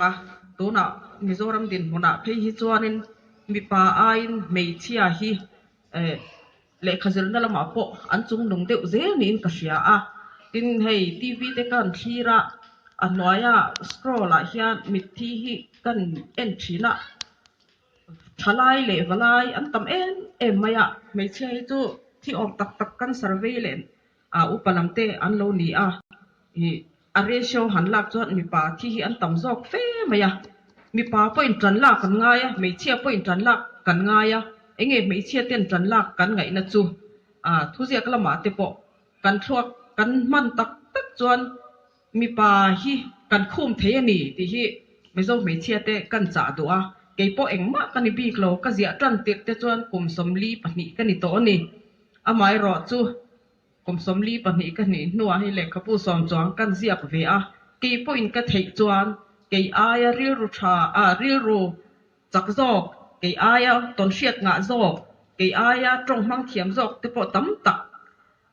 A, tunah Mizoram dinhmunah phei hi chuanin mipa aiin hmeichhia hi lehkha zirna lamah pawh an chungnung deuh zel niin ka hria a. Tin, hei TV te kan thlir a, a hnuaia scroll ah hian mitthi hi kan en thin a, thalai leh valai an tam em em mai a, hmeichhia hi chu thi awm tak tak kan survey leh A upa lam te an lo ni a, ih a ratio han lak chuan mipa thi hi an tam zawk fe mai a. Mipa pawhin tan lak kan ngai a, hmeichhia pawhin tan lak kan ngai a, enge hmeichhia ten tan lak kan ngaihna chu a thuziak lamah te pawh kan thluak kan hman tak tak chuan Mipa hi kan khum thei a ni tih hi Mizo hmeichhia te kan chah duh a, kei pawh engmah ka ni bik lo, ka ziah tan tirh te chuan kum 42 ka ni tawh a ni. Amaherawh chu kum 42 ka nih hnuah hi lehkhabu sawm chuang kan ziak ve a, kei pawhin ka theih chuan kei aia rilru tha ah rilru chak zawk, kei aia tawnhriat ngah zawk, kei aia tawng hmang thiam zawk te pawh tam tak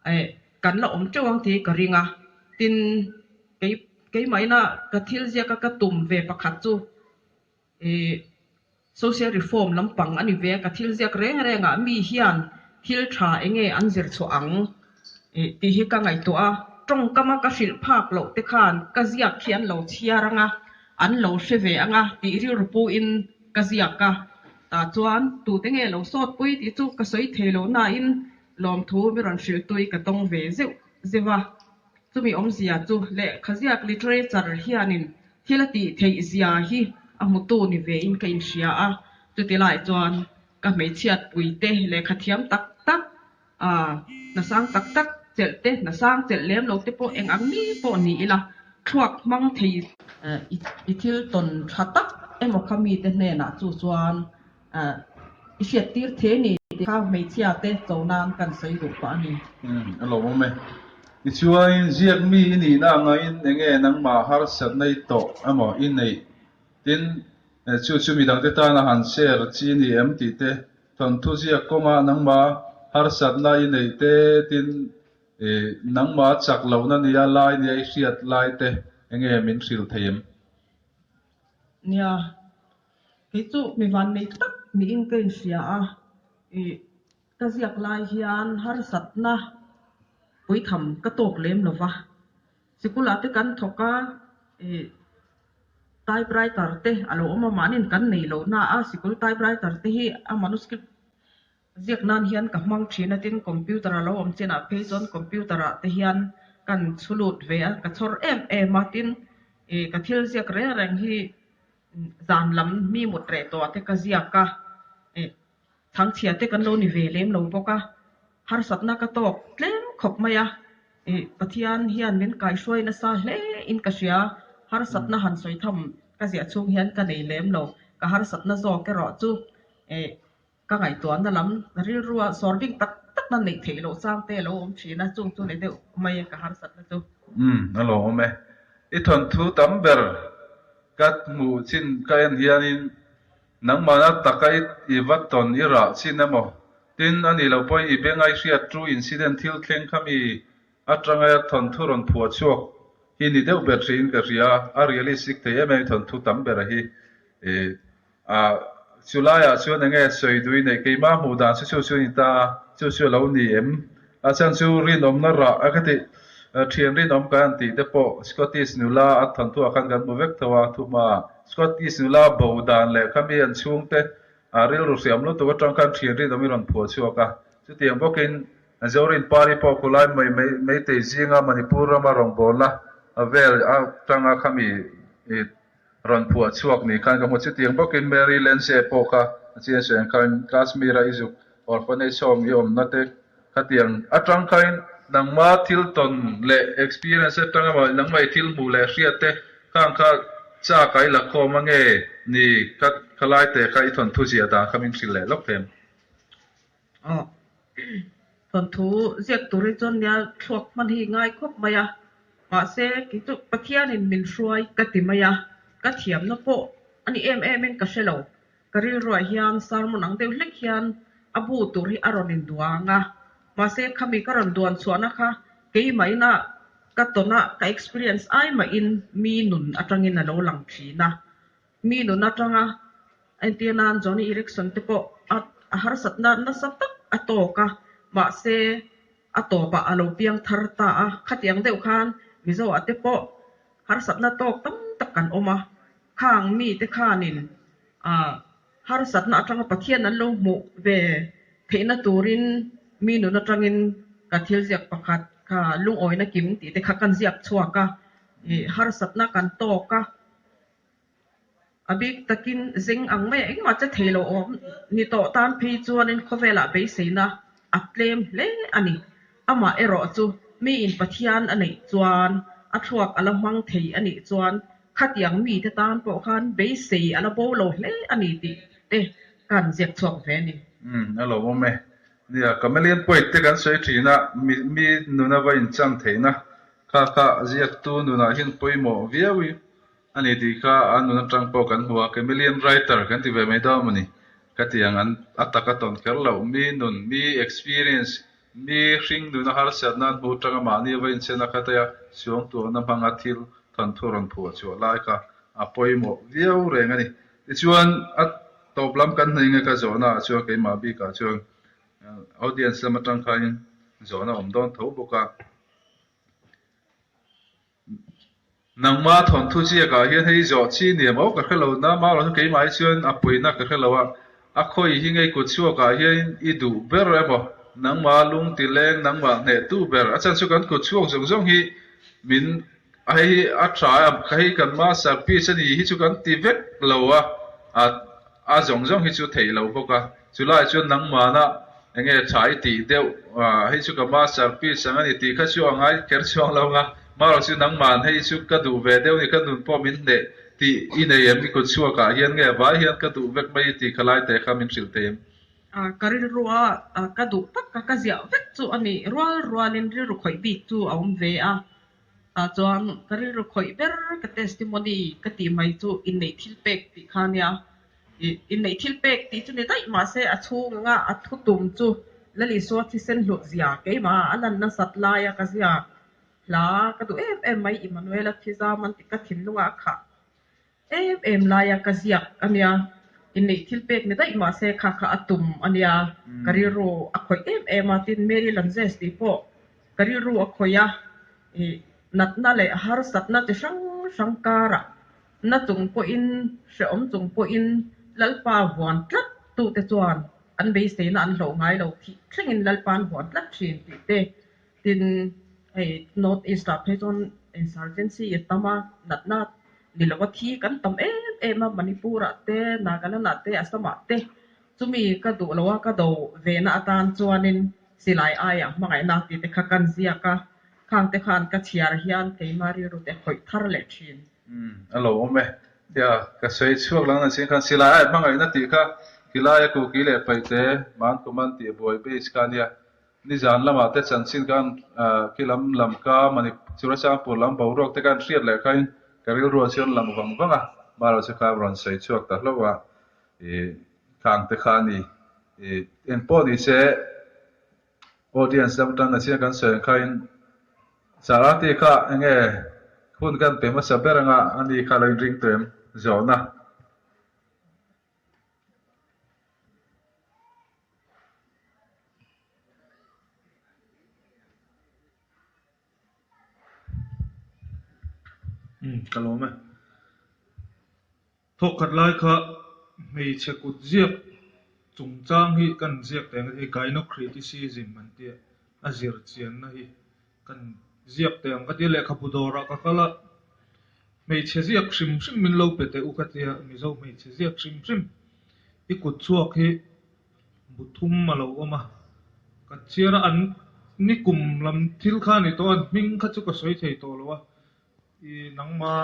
Eh, kan la awm teuh ang tih ka ring a. Tin, kei keimahina ka thil ziaka ka tum ve pakhat chu eh social reform lampang a ni ve a, ka thil ziak reng rengah mi hian thil tha eng nge an zir chhuah ang eh tih hi ka ngaihtuah a. Tawngkama ka hrilh phak loh te khan ka ziak khi an lo chhiar ang a, an lo hre ve ang a tih rilru puin ka ziak a. Tah chuan tute nge lo sawtpui tih chu ka sawi thei lo nain Lawmthu mi rawn hrilh tui ka tawng ve zeuh zeuh a, chumi awmzia chu lehkha ziak literature hianin thil a tih theih zia hi a hmutu ni vein ka inhria a, chuti lai chuan ka hmeichhiat puite lehkha thiam tak tak, hna sang tak tak chelh te, hna sang chelh lem lo te pawh eng ang mi pawh ni ila thluak hmang thei. I thil tawn tha tak emaw kha mite hnenah chu chuan I hriat tir the ni tih kha hmeichhia te cho nan kan sawi duh pah a ni. Umm a lo awm e. Tichuan ziak mi i nihna angaiin enge nangmah harsatna i tawh emaw i neih tin chu chu midangte tana han share chi ni em tih te, thawnthu ziak kawnga nangmah harsatna i neih te tin nangmah chak lohna nia lai nia i hriat lai te enge min hrilh thei em? Nia. Kei chu mi vannei tak niin ka inhria a, ih ka ziak lai hian harsatna puitham ka tawk lem lo va, sikulah te kan thawk a, ih typewriter te a lo awm a, mahniin kan nei lo na a, sikul typewriter te hi a manuscript ziak nan hian ka hmang thin a, tin computer a lo awm chinah phei chuan computer ah te hian kan chhu lut ve a, ka chhawr em em a, tin ih ka thil ziak reng reng hi Zan lam mi mut reh tawh te ka ziak a, eh chhangchhia te kan lo ni ve lem lo bawk a, harsatna ka tawk tlem khawp mai a, eh Pathian hian min kaihruai nasa hle in ka hria, harsatna han sawi tham ka ziah chhung hian ka nei lem lo, ka harsatna zawk erawh chu eh ka ngaihtuahna lam rilrua sawr bik tak tak na neih theih loh chang te a lo awm thin a, chung chu ni deuh mai a ka harsatna chu. Umm, a lo awm e. I thawnthu tam ber ka hmuh chin ka en hianin nangmahna taka i va tawn i rah chin emaw? Tin, a nih loh pawhin i benga i hriat true incident thil thleng kha mi atanga thawnthu rawn phuah chhuak hi ni deuh ber hriin ka hria a, a realistic thei em em i thawnthu tam ber a hi. A, chu laiah chuan enge sawi duh i neih? Keimah hmuh dan chu chu chu a ni ta a, chu chu a lo ni em? A chhan chu rinawmna rah a ka tih, thian rinawm kan han tih te pawh Scottish nula a thawnthuah khan kan hmu vek tho a, thuhma Scottish nula bo dan leh khami an chhungte a rilru hriam lutuk atang khan thian rinawm i rawn phuah chhuak a. Chutiang bawkin Zorin Pari pawh khulai mai Meitei zinga Manipur rama rawngbawlna vel atanga khami Rawn phuah chhuak ni khan ka hmu. Chutiang bawkin Mary Lense pawh kha a chian sawi ang khan Kashmir-a i zuk orphanage home i awmna te khatiang atang khain nangma thil tawn leh experience atang emaw nangma i thil hmuh leh hriat te khang kha chak a i la khawm a nge ni kha khalai te kha i thawnthu ziah dan kha min hrilh leh lawk em? Aw, thawnthu ziak tur hi chuan nia thluak hman hi ngai khawp mai a, mahse kei chu Pathianin min hruai ka ti mai a, ka thiamna pawh a ni em em in ka hre lo, ka rilruah hian sermon ang deuh hlek hian a bu tur hi a rawn induang a, mahse khami ka rawn duan chhuahna kha keimahina ka tawn a, ka experience ai mahin mi nun atangin a lo lang thin a. Mi nun atanga entir nan Joni Eareckson te pawh a a harsatna nasa tak a tawk a, mahse a tawpah a lo piang thar ta a. Khatiang deuh khan Mizo ah te pawh harsatna tawk tam tak kan awm a, khang mite khanin ah harsatna atanga Pathian an lo hmuh ve theihna turin mi nun atangin ka thil ziak pakhat kha lungawina kim tih te kha kan ziak chhuak a, ih harsatna kan tawk a, a bik takin zeng ang mai a engmah che thei lo awm ni tawh tan phei chuanin khawvelah beiseina a tlem hle a ni. Amah erawh chu miin Pathian a neih chuan a thluak a la hmang thei a nih chuan Khatiang mite tan pawh khan beisei a la bo lo hle a ni tih te kan ziak chhuak ve a ni. Umm, a lo awm e. Nia, Chameleon Poet te kan sawi thin a, mi mi nuna va inchang theihna kha kha ziaktu nunah hian pawimawh viau a ni tih kha a nun atang pawh kan hmu a, Chameleon Writer kan ti ve mai dawn a ni. Khatiang an a tak a tawn kher loh, mi nun, mi experience, Mi hring nuna harsatna an hmuh atanga mahni va inchena kha taia suangtuahna hmanga thil thawnthu rawn phuah chhuah lai kha a pawimawh viau reng a ni. Tichuan, a tawp lam kan hnaih nge ka zawhna ah chuan keimah bikah chuan audience lam atang khain zawhna awm dawn tho bawk a. Nangma thawnthu ziakah hian hei zawh chi niam aw ka hre lo na mau lo chu keimah hi chuan a puina ka hre lo a, a khawi hi ngei kut chhuakah hian i duh ber emaw nangma lung ti leng nangmah hneh tu ber a chan chu kan kut chhuak zawng zawng hi min a hei hi a tha a hei kan masterpiece a ni hi chu kan ti vek lo a a zawng zawng hi chu theih lo bawk a chulai chuan nangmahna enge tha i tih deuh hei chu ka masterpiece ang a ni tih kha chu a ngai kher chuang lo ang a, marawh chu nangmahn hei chu ka duh ve deuh a ni ka nun pawh min hneh tih i nei em i kut chhuakah hian nge vai hian ka duh vek mai i tih kha lai te kha min hrilh thei em? Ka rilrua ka duh tak a ka ziah vek chu a ni rual rualin rilru khawih bik chu a awm ve a, tah chuan ka rilru khawih ber ka testimony ka tih mai chu inneih thil pek tih kha nia. Inneih thil pek tih chu ni daih mahse a chhung anga a thu tum chu Lalisua thisen hlut zia keimah a lan nasat laia ka ziak hla ka duh em em mai Immanuela thizam an ti ka thinlungah a khah em em laia ka ziak a nia. Inneih thil pek ni daih mahse kha kha a tum a nia. Ka rilru a khawih em em a tin Mary Lanzes tih pawh ka rilru a khawih a ih natna leh harsatna chi hrang hrang karah Na chung pawhin, hrehawm chung pawhin Lalpa vuan tlat tute chuan an beiseina an hlauh ngai lo thih thlengin Lalpa an vuan tlat thin tih te tin hei North East ah phei chuan insurgency a tam a, natna ni lova thi kan tam em em a, Manipur ah te, Nagaland ah te, Assam ah te chumi ka duh lo a, ka do ve na atan chuanin silai aiah hmangaihna tih te kha kan ziak a, khang te khan ka chhiar hian keimah rilru te khawih thar leh thin. Umm, a lo awm e. Tia, ka sawi chhuak lang na chin khan silai ai hmangaihna tih kha Kilaia kuki leh paihte man kuman tih buai base kha ania. Nizan lamah te chanchin khan khi lam lam ka Churachandpur lam boruak te khan hriat leh khain ka rilruah chuan lang vang vang a, Maro chu kha rawn sawi chhuak ta hlauh a, ih khang te kha a ni. Ih engpawh ni se Audience lam atang a chiang kan sawi ang khain Sarati kha enge hun kan pe hmasa ber anga ani kha lo inring tawh em zawhna. Umm ka lawm e. Thawkkhat lai kha hmeichhe kut ziak chungchang hi kan ziak teh ang a ti, Gynocriticism an tia, a zir chianna hi kan ziak teh ang ka tia, lehkhabu dawrah ka kal a, hmeichhe ziak hrim hrim min lo pe teh u ka tia, Mizo hmeichhe ziak hrim hrim i kut chhuak hi bu thum a lo awm a, ka chhiar a, an nikum lam thil kha a ni tawh a, an hming kha chu ka sawi thei tawh lo a. I nangma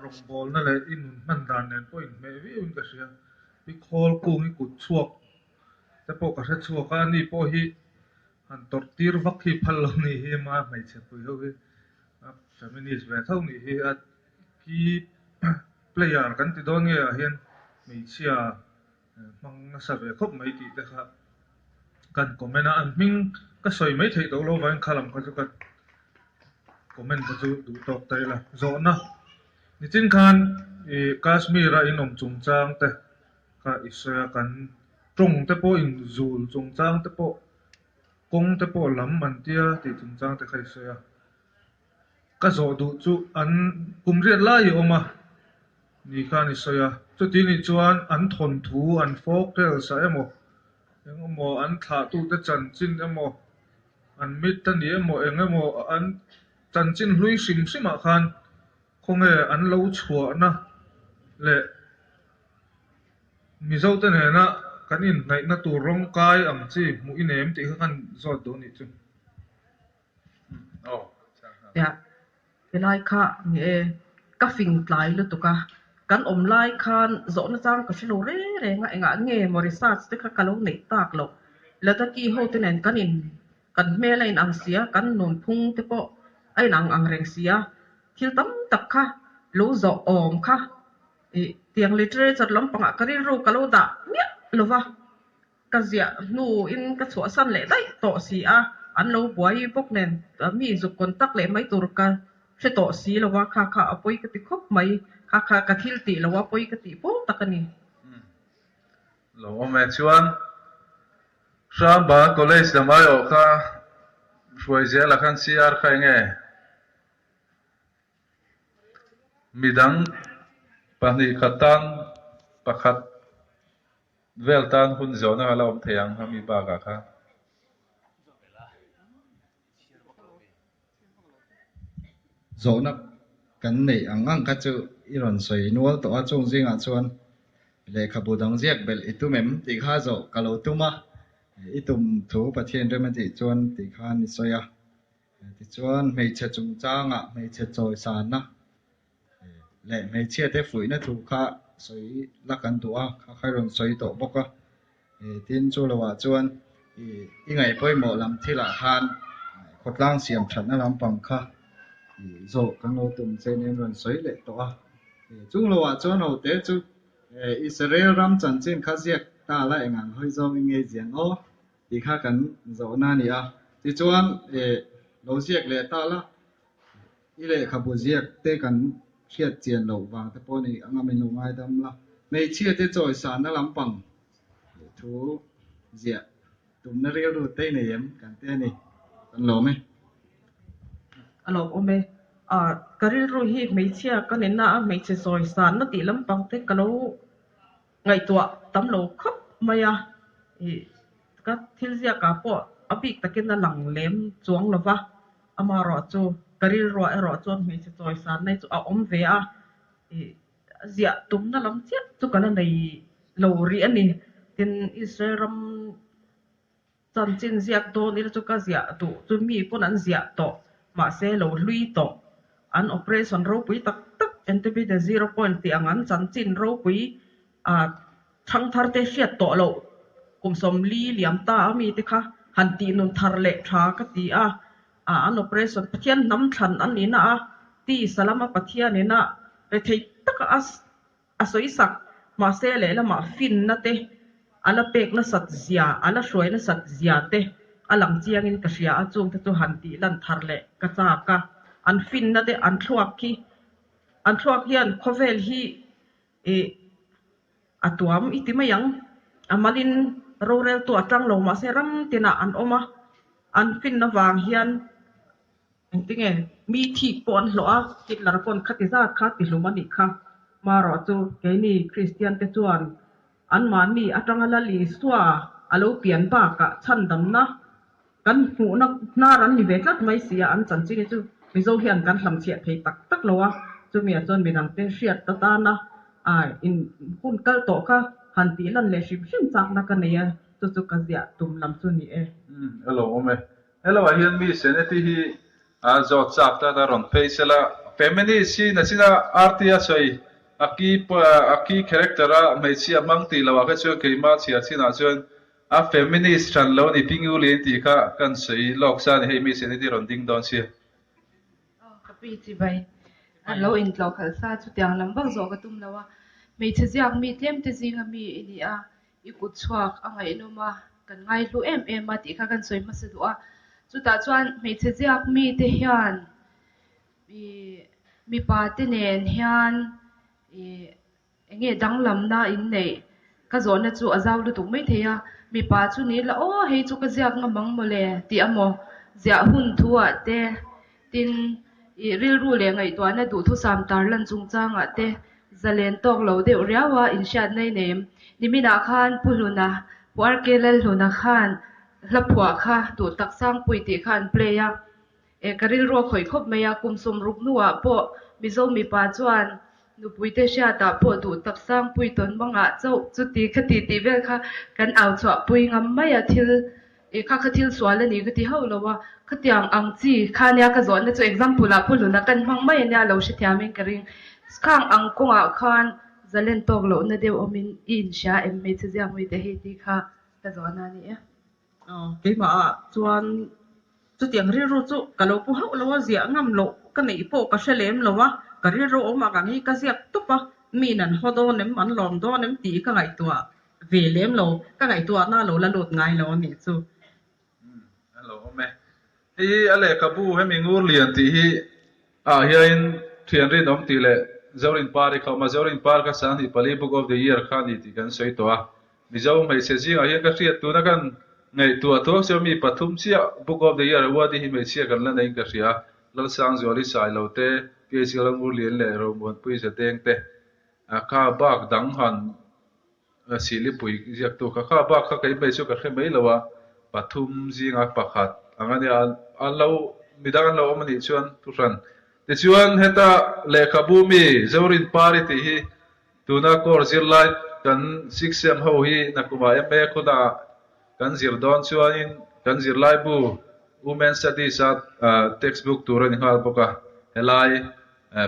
rawngbawlna leh i nun hman dan nen pawh inhmeh viau in ka hria. I khawl kung i kut chhuak te pawh ka hre chhuak a, ani pawh hi han tawrh tir vak hi phal lo ni hi ma hmeichhe pui ho hi a feminist ve tho nih hi a key player kan ti dawn nge ah hian hmeichhia hmang nasa ve khawp mai tih te kha kan comment a, an hming ka sawi mai theih tawh lo vangin kha lam kha chu ka comment kha chu duh tawk ta ila. Zawhna. Nichin khan i Kashmir a inawm chungchang te kha i sawi a, kan tawng te pawh inzul chungchang te pawh kawng te pawh lam an tia tih chungchang te kha i sawi a. Ka zawh duh chu an kum riat lai i awm a ni khan i sawi a, chuti nih chuan an thawnthu an folk tales ah emaw eng emaw an thlahtute chanchin emaw an mit a ni emaw eng emaw an chanchin hlui hrim hrim ah khan khawnge an lo chhuahna leh Mizote nena kan inhnaihna tur rawng kai ang chi hmuh i nem tih kha kan zawt duh a nih chu. Nia, helai kha ni e, ka fing tlai lutuk a, kan awm lai khan zawhna chang ka hre lo reng reng a, engah nge maw research te kha ka lo neih tak loh. Ladakhi ho te nen kan in kan hmel a inang si a, kan nunphung te pawh a inang ang reng si a, thil tam tak kha lo zawh awm kha ih tiang literature lampangah ka rilru ka lo dah miah lo va. Ka ziah hnuin ka chhuahsan leh daih tawh si a, an lo buai bawk nen mi zuk contact leh mai tur ka hre tawh si lo a, kha kha a pawi ka ti khawp mai, kha kha ka thil tih lo a pawi ka tih pawl tak a ni. Lo awm e chuan Hramba College lam aiawh kha hruai zel a khan CR kha enge? Midang pahnih khat tan pakhat Vel tan hun zawhna a la awm thei ang a mi bakah khan. Zawhna kan neih ang ang kha chu i rawn sawi nual tawh a, chung zingah chuan lehkhabu dang ziak belh i tum em tih kha zawh ka lo tum a, i tum thu Pathian rem a tih chuan tih khan i sawi a. Tichuan hmeichhe chungchangah hmeichhe chawisanna leh hmeichhia te fuihna thu kha sawi la kan duh a, kha kha rawn sawi tawh bawk a. Tin, chu lovah chuan i ngaih pawimawh lam thilah khan khawtlang siam thatna lampang kha zawh kan lo tum che nen rawn sawi leh tawh a. Chung lovah chuan hote chu Israel ram chanchin kha ziak ta la engang hawi zawngin ngei ziang aw tih kha kan zawhna a ni a. Tichuan lo ziak leh ta la. I lehkhabu ziak te kan hriat chian loh vang te pawh ni anga min lo ngaidam la. Hmeichhia te chawi sanna lampang thu ziah tumna rilru te i nei em kan ti a ni. Kan lawm e. A lawmawm e. Ka rilru hi hmeichhia ka nena a hmeichhe chawi sanna tih lampang te ka lo ngaihtuah tam lo khawp mai a. Ka thil ziakah pawh a bik takin a lang lem chuang lo va. Amaherawh chu ka rilruah erawh chuan hmeichhe chawi sanna hi chu a awm ve a, ih ziah tumna lam chiah chu ka la nei lo rih a ni. Tin, Israel ram chanchin ziak dawn ila chu ka ziah duh chu mi pawn an ziah tawh, mahse lo hlui tawh. An operation ropui tak tak Entebbe zero point tih ang an chanchin ropui ah thangthar te hriat tawh loh kum 40 liam ta a mite kha han tih nun thar leh tha ka ti a, ah an operation Pathian hnam thlan an ni na a, ti salama Pathian ina rethei taka a a sawi sak mahse lehlamah finna te a la pek nasat zia a la hruai nasat zia te a lang chiangin ka hria a, chungte chu han tih lan thar leh ka chak a, an finna te an thluak hi an thluak hian khawvel hi Ih, a tuam i ti mai ang. A malin roreltu a tang lo mahse ram tinah an awm a, an fin avang hian engtinge mi thik pawh an hlawh a, Hitler pawn khati zat kha ti hlum a nih kha. Marawh chu keini Kristian te chuan anmahni atanga Lal Isua a lo pian bakah chhandamna kan hmuhna hnar an ni ve tlat mai si a, an chanchin hi chu Mizo hian kan hlamchhiah thei tak tak lo a, chumi ah chuan midangte hriat ta tana in hun kal tawh kha han tih lan leh hrim hrim chakna ka nei a, chu chu ka ziah tum lam chu ni e. Umm a lo awm e. Hello ah hian mi Seneti hi a zawt chak ta ta rawn phei sela feminist hi nachina RT a sawi a key a key character a hmeichhia hmang tih loh ah kha chuan keimah chhiar chinah chuan A feminist hran lo ni Ping U Lin tih kha kan sawi lawk sa a ni hei mi Senate rawn ding dawn sia. Aw ka pi chi bai a lo intlawh khalh sa chutiang lam vak zawh ka tum lo a, hmeichhe ziak mi tlem te zinga mi i ni a, i kut chhuak a ngaihnawm a, kan ngaihlu em em a tih kha kan sawi hmasa duh a, chutah chuan hmeichhe ziak mi te hian i. Mipa te nen hian ih eng nge danglamna in neih ka zawhna chu a zau lutuk mai thei a, mipa chu ni la aw hei chu ka ziak ngam ang mawle tih a maw ziah hun thu ah te tin ih rilru leh ngaihtuahna duhthusam tarlan chungchangah te zalen tawk lo deuh riau a inhriatna i nei em? Niminah khan Pu Hluna, Pu RK Lalhluna khan hla phuah kha duh tak Sangpui tih kha an play a, E ka rilru a khawih khawp mai a, kum sawmruk hnuah pawh Mizo mipa chuan nupuite hriatah pawh duh tak Sangpui tawn mangah chauh chuti khati tih vel kha kan au chhuahpui ngam mai a, thil e kha kha thil sual a ni ka ti hauh lo a, khatiang ang chi kha nia ka zawhna chu example ah Puluna kan hmang mai a nia lo hrethiamin ka ring. Khang ang kawngah khan zalen tawk lohna deuh awmin i inhria em hmeichhe ziak mite hei tih kha ka zawhna a ni e. Keimah ah chuan chutiang rilru chu ka lo pu hauh lo a, ziah ngam loh ka neih pawh ka hre lem lo a, ka rilru awm ang ang hi ka ziak tawp a, miin an haw dawn em, an lawm dawn em tih ka ngaihtuah ve lem lo, ka ngaihtuahna a lo la lut ngai lo a nih chu. Umm a lo awm e. Hei hi a lehkhabu hemi ngur lian tih hi ah hianin thian rinawm tih leh Zorin Par i kha awm a, Zorin Par kha 24 Book of the Year kha a ni tih kan sawi tawh a. Mizo hmeichhe zingah hian ka hriat tuna kan ngaihtuah thuak chu mi pathum chiah Book of the Year award hi hmeichhia kan la neiin ka hria a, Lalsangzuali Sailo te, PHK Lalngurlian leh Romuanpui Zadeng te kha bak dang han Silipui ziaktu kha kha bak kha kei mai chu ka hre mai lo a, pathum zinga pakhat ang a nia, an lo midang an lo awm a nih chuan thuhran. Tichuan heta lehkhabu mi Zorin Pari tih hi tuna course zirlai kan six sem ho hi nakumah MA khawdah kan zir dawn chuanin kan zirlaibu Women Studies a textbook tur a ni nghal bawk a, helai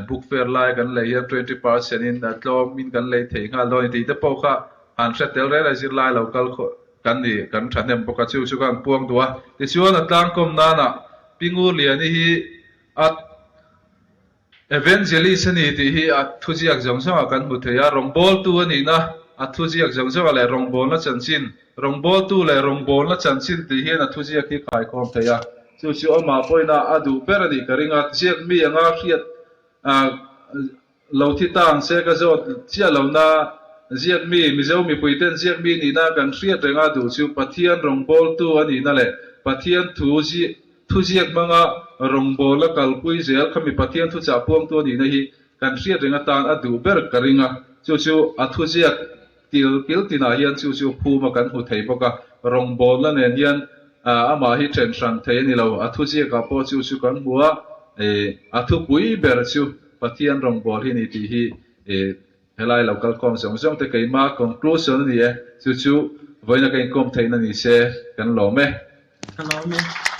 Book fair lai kan lei hian 20% in tlawm in kan lei thei nghal dawn tih te pawh kha han hre tel rel a zirlai lo kal kan ni kan thahnem bawk a chu chu khan puang duh a. Tichuan a tlangkawm nana Pi Ngurliani hi a Evangelist a ni tih hi a thuziak zawng zawngah kan hmu thei a, rawngbawltu a nihna a thuziak zawng zawngah leh rawngbawlna chanchin Rawngbawltu leh rawngbawlna chanchin tih hian a thuziak hi khaikhawm thei a, chu chu amah pawhin a duh ber a nih ka ring a, ziak mi anga hriat lo thi ta ang se ka zawt chiah lo na, ziak mi, Mizo mipui ten ziak mi nihna kan hriat reng a duh chu Pathian rawngbawltu a nihna leh Pathian thu thuziak hmanga rawngbawla kalpui zel kha mi Pathian thuchah puangtu a nihna hi kan hriat reng atan a duh ber ka ring a, chu chu a thuziak Til kil tinah hian chu chu phuma kan hmu thei bawk a, rawngbawlna nen hian amah hi then hran thei a ni lo. A thuziakah pawh chu chu kan hmu a, a thupui ber chu Pathian rawngbâwl hi a ni tih hi helai lo kalkhawm zawng zawng te keima conclusion a ni e. Chu chu vawiina ka inkawm theihna ni se kan lawm e. Ka lawm e.